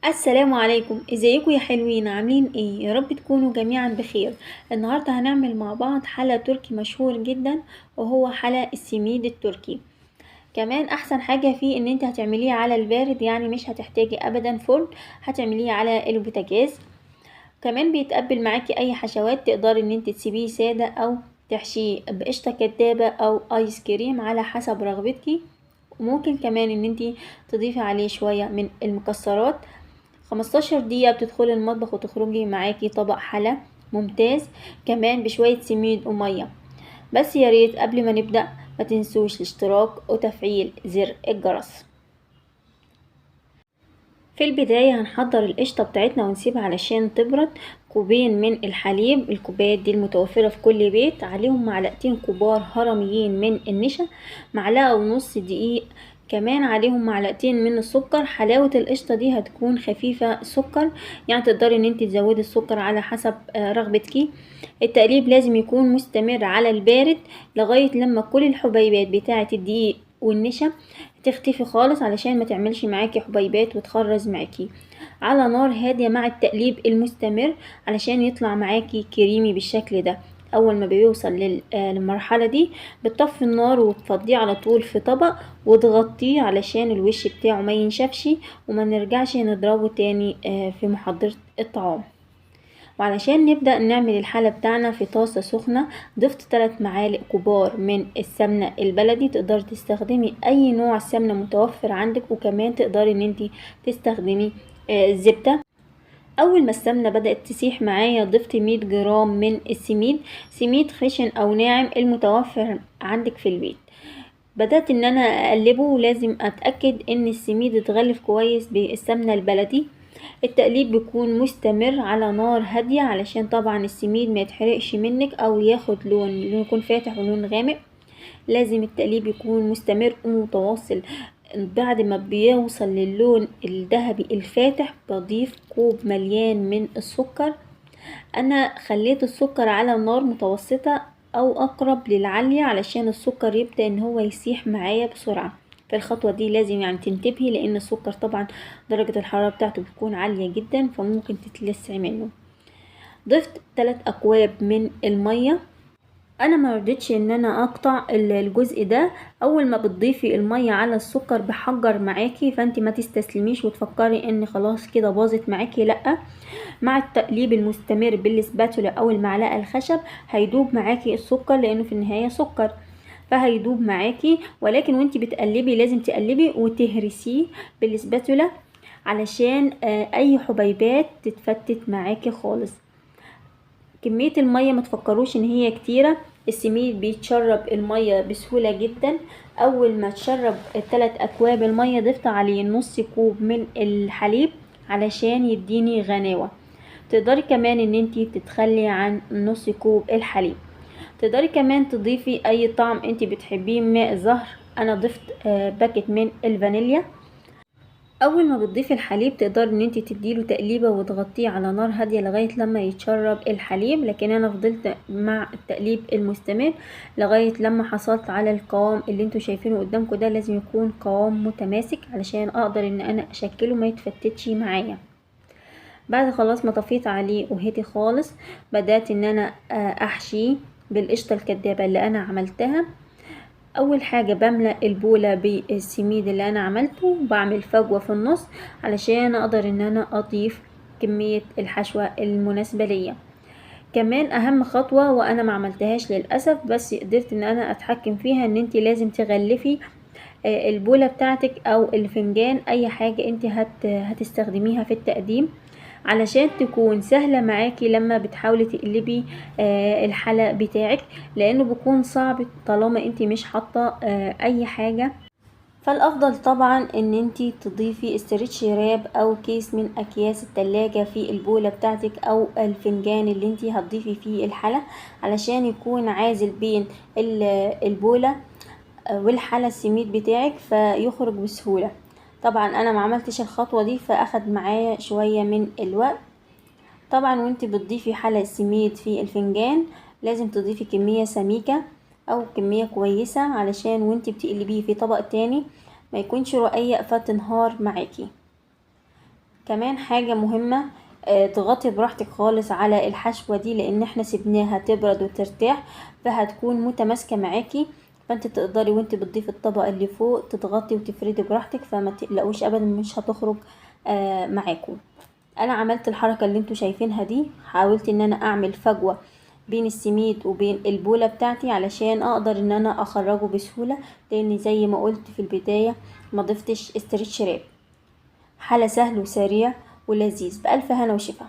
السلام عليكم، ازيكم يا حلوين؟ عاملين ايه؟ يا رب تكونوا جميعا بخير. النهارده هنعمل مع بعض حلا تركي مشهور جدا، وهو حلا السميد التركي. كمان احسن حاجة فيه ان انت هتعمليه على البارد، يعني مش هتحتاجي ابدا فرن، هتعمليه على البوتاجاز. كمان بيتقبل معاكي اي حشوات، تقدري ان انت تسيبيه ساده او تحشيه بقشطه كدابه او ايس كريم على حسب رغبتك. وممكن كمان ان انت تضيفي عليه شوية من المكسرات. 15 دقيقة بتدخلي المطبخ وتخرجي معاكي طبق حلا ممتاز، كمان بشوية سميد ومية. بس يا ريت قبل ما نبدأ ما تنسوش الاشتراك وتفعيل زر الجرس. في البداية هنحضر القشطة بتاعتنا ونسيبها علشان تبرد. كوبين من الحليب، الكوبايات دي المتوفرة في كل بيت، عليهم معلقتين كبار هرميين من النشا، معلقة ونص دقيق، كمان عليهم معلقتين من السكر. حلاوة القشطة دي هتكون خفيفة سكر، يعني تقدري ان انت تزودي السكر على حسب رغبتك. التقليب لازم يكون مستمر على البارد لغاية لما كل الحبيبات بتاعة الدقيق والنشا تختفي خالص، علشان ما تعملش معاكي حبيبات وتخرز معاكي. على نار هادية مع التقليب المستمر علشان يطلع معاكي كريمي بالشكل ده. اول ما بيوصل للمرحلة دي بتطفي النار وتفضيه على طول في طبق وتغطيه علشان الوش بتاعه ما ينشفش وما نرجعش نضربه تاني في محضرة الطعام. وعلشان نبدأ نعمل الحلة بتاعنا، في طاسة سخنة ضفت 3 معالق كبار من السمنة البلدي. تقدري تستخدمي اي نوع سمنة متوفر عندك، وكمان تقدري ان انتي تستخدمي الزبدة. اول ما السمنة بدأت تسيح معايا ضفت 100 جرام من السميد، سميد خشن او ناعم المتوفر عندك في البيت. بدأت ان انا اقلبه، ولازم اتأكد ان السميد اتغلف كويس بالسمنة البلدي. التقليب بيكون مستمر على نار هادية علشان طبعا السميد ما يتحرقش منك او ياخد لون يكون فاتح ولون غامق. لازم التقليب يكون مستمر ومتواصل. بعد ما بيوصل للون الذهبي الفاتح بضيف كوب مليان من السكر. انا خليت السكر على نار متوسطة او اقرب للعالية علشان السكر يبدأ ان هو يسيح معايا بسرعة. في الخطوة دي لازم تنتبهي، لان السكر طبعا درجة الحرارة بتاعته بتكون عالية جدا فممكن تتلسعي منه. ضفت 3 اكواب من المية. انا ما رضيتش ان انا اقطع الجزء ده. اول ما بتضيفي المية على السكر بحجر معاكي، فانت ما تستسلميش وتفكري ان خلاص كده باظت معاكي، لا، مع التقليب المستمر بالسباتولا او المعلقة الخشب هيدوب معاكي السكر، لانه في النهاية سكر فهيدوب معاكي. ولكن وانت بتقلبي لازم تقلبي وتهرسيه بالسباتولا علشان اي حبيبات تتفتت معاكي خالص. كمية المية ما تفكروش ان هي كتيرة، السميد بيتشرب المية بسهولة جدا. اول ما تشرب التلات اكواب المية ضفت عليه نص كوب من الحليب علشان يديني غناوة. تقدري كمان ان انتي تتخلي عن نص كوب الحليب. تقدري كمان تضيفي اي طعم انتي بتحبيه، ماء زهر. انا ضفت باكت من الفانيليا. اول ما بتضيفي الحليب تقدري ان انتي تديله تقليبه وتغطيه على نار هادية لغاية لما يتشرب الحليب، لكن انا فضلت مع التقليب المستمر لغاية لما حصلت على القوام اللي انتوا شايفينه قدامكم ده. لازم يكون قوام متماسك علشان اقدر ان انا اشكله ما يتفتتش معايا. بعد خلاص ما طفيت عليه وهدي خالص، بدات ان انا احشيه بالقشطه الكدابه اللي انا عملتها. اول حاجة بملأ البوله بالسميد اللي انا عملته، وبعمل فجوة في النص علشان اقدر ان انا اضيف كمية الحشوه المناسبة ليا. كمان اهم خطوة وانا ما عملتهاش للاسف بس قدرت ان انا اتحكم فيها، ان انت لازم تغلفي البوله بتاعتك او الفنجان، اي حاجة انت هتستخدميها في التقديم، علشان تكون سهلة معاكي لما بتحاولي تقلبي الحلة بتاعك، لانه بيكون صعب طالما انت مش حاطة اي حاجة. فالافضل طبعا ان انت تضيفي stretch wrap او كيس من اكياس التلاجة في البولة بتاعتك او الفنجان اللي انت هتضيفي فيه الحلة، علشان يكون عازل بين البولة والحلة السميد بتاعك فيخرج بسهولة. طبعا انا ما عملتش الخطوة دي فاخد معايا شوية من الوقت. طبعا وانت بتضيفي حلة السميد في الفنجان لازم تضيفي كمية سميكة او كمية كويسة، علشان وانت بتقلبيه في طبق تاني ما يكونش رقيق فتنهار معاكي. كمان حاجة مهمة، اضغطي براحتك خالص على الحشوة دي، لان احنا سيبناها تبرد وترتاح فهتكون متماسكة معاكي، فانت تقدري وانت بتضيفي الطبقة اللي فوق تضغطي وتفردي براحتك، فما تقلقوش ابدا مش هتخرج معاكم. انا عملت الحركة اللي انتوا شايفينها دي، حاولت ان انا اعمل فجوة بين السميد وبين البولة بتاعتي علشان اقدر ان انا اخرجه بسهولة، لان زي ما قلت في البداية ما ضفتش stretch wrap. حلا سهل وسريع ولذيذ، بألف هنا وشفا.